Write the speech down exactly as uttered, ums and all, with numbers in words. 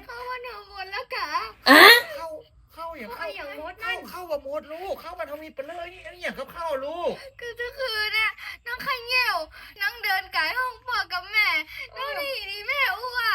ข้าวบ้านเฮาหมดแล้วกา อะ ข้าว ข้าวหยัง ข้าวหยังหมดนั่น ข้าว ข้าวบ่หมดลูก ข้าวบ้านเฮามีไปเลย นี่อะหยังกับข้าวลูก ก็เจ้าคืนน่ะ น้องไข่เหี่ยว น้องเดินก๋ายห้องป้อกับแม่ แล้วนี่นี่แม่อู้ว่า